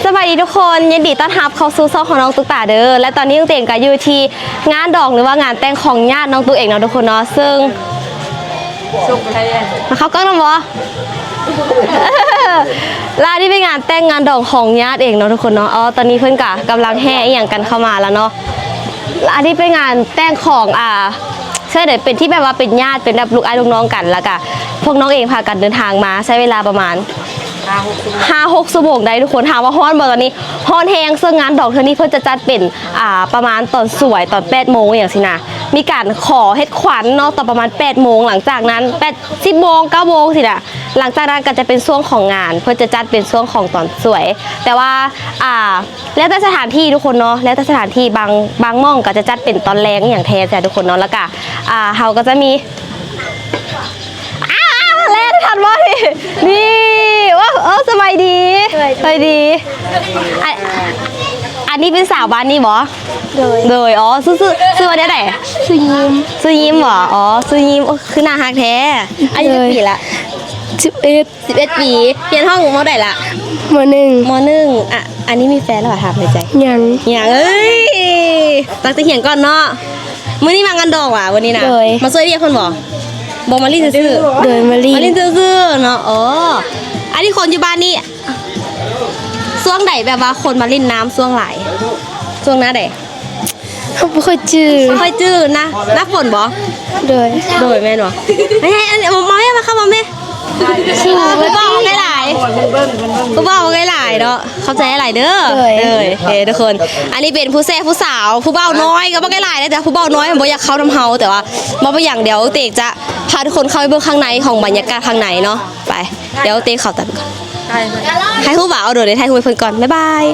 ສະບາຍດີທຸກຄົນ, ຍິນດີຕ້ອນຮັບເຂົ້າສູ່ຊ່ອງຂອງນ້ອງຕຸກຕາເດີ. ແລະຕອນນີ້ຕຸກເອງກໍຢູ່ທີ່ງານດອງ ຫຼືວ່າງານແຕ່ງຂອງຍາດນ້ອງຕຸກເອງເນາະທຸກຄົນເນາະ. ເຊິ່ງ ມາເຂົ້າກ້ອງນຳບໍ່? ລະອັນນີ້ເປັນງານແຕ່ງງານດອງຂອງຍາດເອງເນາະທຸກຄົນເນາະ. ອໍ ຕອນນີ້ເພິ່ນກະກຳລັງແຫ່ອີ່ຫຍັງກັນເຂົ້າມາລະເນາະ. ລະອັນນີ້ເປັນງານແຕ່ງຂອງ ອ່າ ເຊິ່ງເປັນທີ່ແບບວ່າເປັນຍາດ ເປັນແບບລູກອ້າຍລູກນ້ອງກັນ. ລະກະພວກນ້ອງເອງພາກັນເດີນທາງມາ ໃຊ້ເວລາປະມານ ຫ້າຫົກຊົ່ວໂມງ ຫ້າຫົກຊົ່ວໂມງໄດ້ທຸກຄົນ. ຖາມວ່າຮ້ອນບໍ່? ຕອນນີ້ຮ້ອນແຮງ. ເຊິ່ງງານດອງເທື່ອນີ້ເພິ່ນຈະຈັດເປັນ ອ່າ ປະມານຕອນສວຍ ຕອນແປດໂມງຫຍັງຊີ້ນະ. ມີການຂໍເຮັດຂວັນເນາະ ຕອນປະມານແປດໂມງ. ຫຼັງຈາກນັ້ນ ແປດ ສິບໂມງ ເກົ້າໂມງຊີ້ນະ. ຫຼັງຈາກນັ້ນກໍຈະເປັນຊ່ວງຂອງງານ ເພິ່ນຈະຈັດເປັນຊ່ວງຂອງຕອນສວຍ. ແຕ່ວ່າ ອ່າ ແລ້ວແຕ່ສະຖານທີ່ທຸກຄົນເນາະ ແລ້ວແຕ່ສະຖານທີ່. ບາງ ບາງໝ່ອງກໍຈະຈັດເປັນຕອນແລງອີ່ຫຍັງແທ້ຈ້າທຸກຄົນເນາະ. ລະກະ ອ່າ ເຮົາກໍຈະມີ ອ້າວ ແລ່ນທັນບໍ່ນີ້? ນີ້ ໂອ້ ໂອ້ ສະບາຍດີ ສະບາຍດີ ສະບາຍດີ. ອັນ ອັນນີ້ເປັນສາວບ້ານນີ້ບໍ່? ໂດຍ ໂດຍ. ອໍ ຊື່ ຊື່ ຊື່ວ່າແນວໃດ? ຊື່ຍິ້ມ ຊື່ຍິ້ມບໍ່? ອໍ ຊື່ຍິ້ມ. ໂອ້ ຄືໜ້າຮັກແທ້. ອາຍຸຈັກປີລະ? ສິບເອັດ ສິບເອັດປີ. ຮຽນຫ້ອງມໍໃດລະ? ມໍໜຶ່ງ ມໍໜຶ່ງ. ອະ ອັນນີ້ມີແຟນແລ້ວຫວາ? ຖາມໃນໃຈ. ຍັງ ຍັງ. ເອີຍ ຕັ້ງໃຈຮຽນກ່ອນເນາະ. ມື້ນີ້ມາງານດອງຫວາ? ມື້ນີ້ນະ ໂດຍ ມາຊ່ວຍວຽກເພິ່ນບໍ່? ບໍ່ ມາຫຼິ້ນຊື່ໆ. ໂດຍ ມາຫຼິ້ນ ມາຫຼິ້ນຊື່ໆເນາະ. ອໍ ອັນນີ້ຄົນຢູ່ບ້ານນີ້ ຊ່ວງໃດແບບວ່າຄົນມາຫຼິ້ນນ້ຳຊ່ວງຫຼາຍ? ຊ່ວງໜ້າໃດ? ເຮົາບໍ່ຄ່ອຍຈື່ ບໍ່ຄ່ອຍຈື່ນະ. ໜ້າຝົນບໍ່? ໂດຍ ໂດຍ ແມ່ນບໍ່? ເຮີ້ຍ ອັນນີ້ ມາແມ່ ມາເຂົ້າມາແມ່. ຜູ້ບ່າວໃກ້ຫຼາຍ ຜູ້ບ່າວໃກ້ຫຼາຍເນາະ. ຂອບໃຈຫຼາຍເດີ. ໂດຍ ໂດຍ ເອີ ທຸກຄົນ ອັນນີ້ເປັນຜູ້ແຊຜູ້ສາວ ຜູ້ບ່າວນ້ອຍກໍບໍ່ໃກ້ຫຼາຍເດ້ ແຕ່ຜູ້ບ່າວນ້ອຍບໍ່ຢາກເຂົ້ານຳເຮົາ. ແຕ່ວ່າບໍ່ເປັນຫຍັງ ດຽວເຕກຈະພາທຸກຄົນເຂົ້າໄປເບິ່ງຂ້າງໃນຂອງບັນຍາກາດຂ້າງໃນເນາະ. ໄປ ດຽວເຕກເຂົ້າໄປກ່ອນ. ຖ່າຍຮູບຫວາ? ເອົາ ໂດຍ ໄດ້ຖ່າຍຮູບໃຫ້ເພິ່ນກ່ອນ. ບາຍບາຍ.